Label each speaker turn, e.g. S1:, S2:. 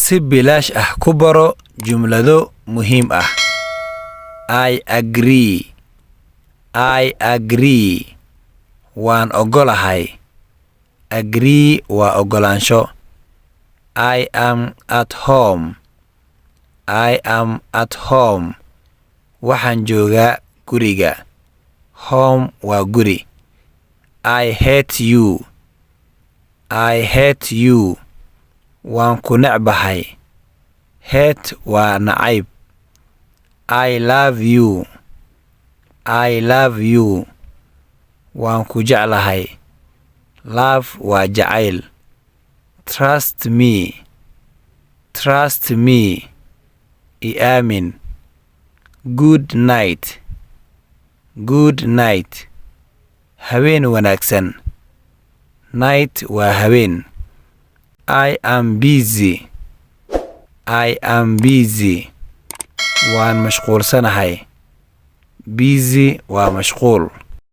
S1: Si bilaash ah ku baro jumlado muhiim ah. I agree. I agree. Waan ogolahay. Agree waa ogolaansho. I am at home. I am at home. Waxaan joogaa guriga. Home waa guri. I hate you. I hate you. Waan ku necbahay. Hate waa nacayb. I love you. I love you. Waan ku jeclahay. Love waa jacayl. Trust me. Trust me. I aamin. Good night. Good night. Habeen wanaagsan. Night waa habeen. I am busy. I am busy. Waan mashquulsanahay. Busy waa mashquul.